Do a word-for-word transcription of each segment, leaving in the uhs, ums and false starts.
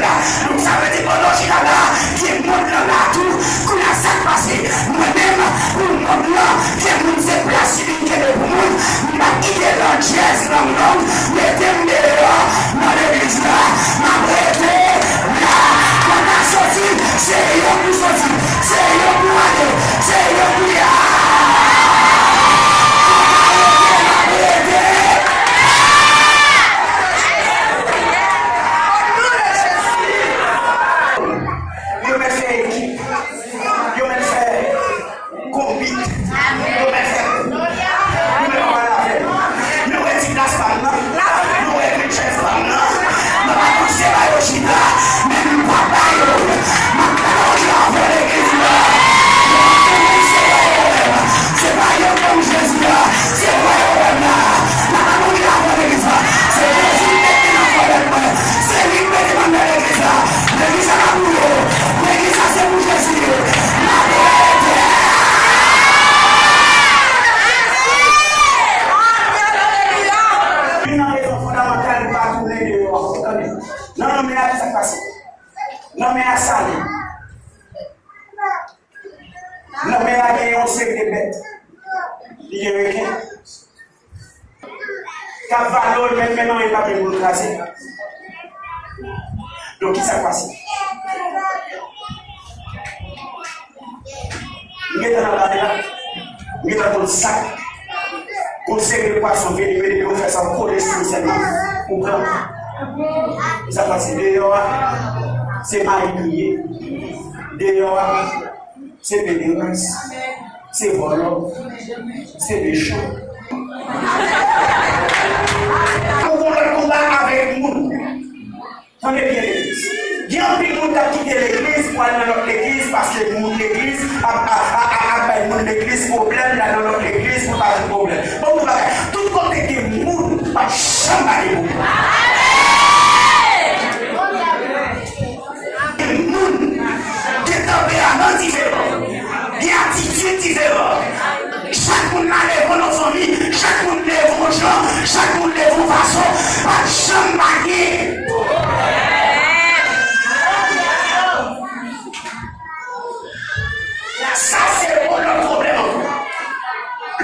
Donk, sa vle di, pandan w chita la, gen mond lan la tou. Kounye a, sa k pase? Mwen menm, pou mond lan, gen moun se plas li vin kenbe pou moun. M p ap kite landjèz lang long mete m deyò nan legliz la. M ap rete la. Kanta soti, se yo pou soti, se yo pou ale, se yo pou ya. M ap rete, m ap rete. Yo mèt fè ekip. Yo mèt fè konbit. Yo mèt fè koup. Yo mèt pale avè m. Yo wè ti plas pa m nan. Yo wè grenn chèz pa m nan. Mwen pa konn se ba yo chita, men m p ap ba yo. M ap travay avè legliz la. Yo ap konnen se yo yo wè m. Se pa yo k ban m Jezi a. Se mwen yo wè m la. Mwen pa konn travay avè legliz la. Se Jezi k mete nan kò mwen. Se li k mete m anndan legliz la. Legliz la pa pou yo. Legliz la se pou Jezi. N ap rete. Youn nan rezon fondamantal pou pa tounen deyò a. Tande. Nan lanmè a, ki sa k pase? Lanmè a sale. Lanmè a gen yon seri de bèt. Li gen reken. K ap vale w, menm, menm anyen pa menm pou l kraze. Donk, ki sa k pase? M gentan nan lari la. M gentan konn sa. Yon seri de pwason vini, men depi yo fè sa, w kole sou li sèlman, ou pran. Sa pase deyò a, se mayi kriye. Deyò a, se pederas, se vòlò, se mechan. Ou gon lòt konba avèk moun. Tande byen, legliz. Gen anpil moun k ap kite legliz pou al nan lòt legliz, paske moun legliz ap, ap, ap, ap, ap bay moun legliz pwoblèm, l al nan lòt legliz pou l pa jwenn pwoblèm. Bon, tout bagay. Tout kote gen moun, p ap janm pa gen pwoblèm. Gen moun, gen tanperaman diferan, gen atitid diferan. Chak moun la leve w nan fanmi, chak moun leve w jan, chak moun leve w fason, pa t janm pa gen. Sa se yon lòt pwoblèm ankò.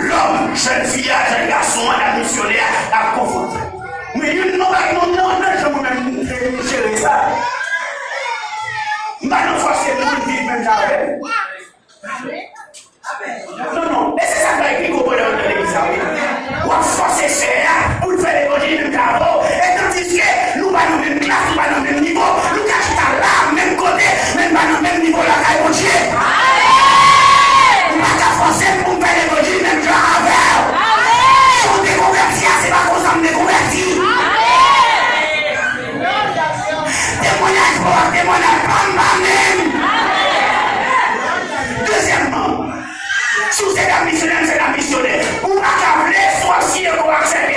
Lòm, jèn fi a, jèn gason an, dam misyonè a ap konfwonte. Men youn nan bagay, nan, nan, nan jan mwen menm m jere sa. M pa nan fòse moun viv menm jan avè m. Non, non. E se sa k bay pi gwo pwoblèm anndan legliz la, wi. W ap fòse sè a pou l fè levanjil menm jan avè w. E tandiske nou pa nan menm klas, nou pa nan menm nivo, nou ka chita la, menm kote, men n pa nan menm nivo lakay Bondye. Ou pa ka fòse m pou m fè levanjil menm jan avè w. Jan w te konvèti a, se pa konsa m te konvèti. Temwanyaj pa w ak temwanyaj pa m pa menm. Dezyèmman, si w se dam misyonè, m se dam misyonè, ou pa ka vle sòsye ke w aksepte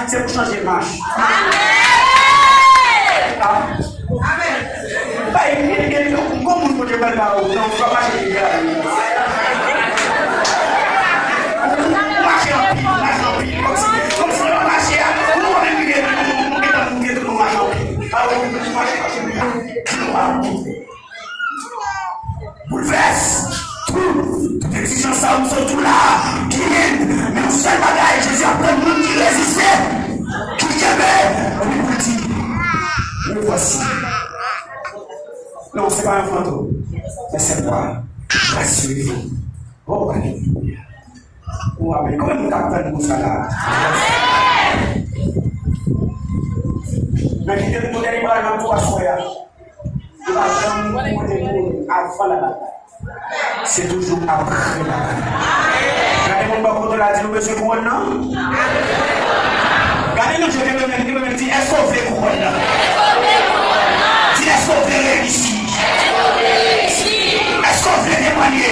Se pou chanje mach. Amèn! Bay, gen, gen, gen, gon moun kote pral ba ou, non, w ap mache pi byen. Ou mache anpil, ou mache anpil, kòmsi, kòmsi lè w mache a, ou konnen nou gen, nou, nou gen tan nou gen tout nou mache anpil. A, ou mache, mache, mache. Boulvès tou, tout egzijans sa yo m sot tou la, genyen, men yon sèl bagay, Jezi ap tann moun ki reziste, ki kenbe, epi pou l di, me voici. Non, se pa yon fantom, men se mwa. Rasirez-vous. Oh, alelouya. Oh, amèn. Konbyen moun k ap tann pou sa la? Men kite m di w dènye bagay m ap di w aswè a. Ou pa janm konnen kouwòn avan labatay. Se toujou apre labatay. Gade moun bò kote w la, di nou bezwen kouwòn nan. Gade yon je ke mwen menm, ke mwen menm di, èske w vle kouwòn nan? Di, èske w vle reyisi? Èske w vle temwanye?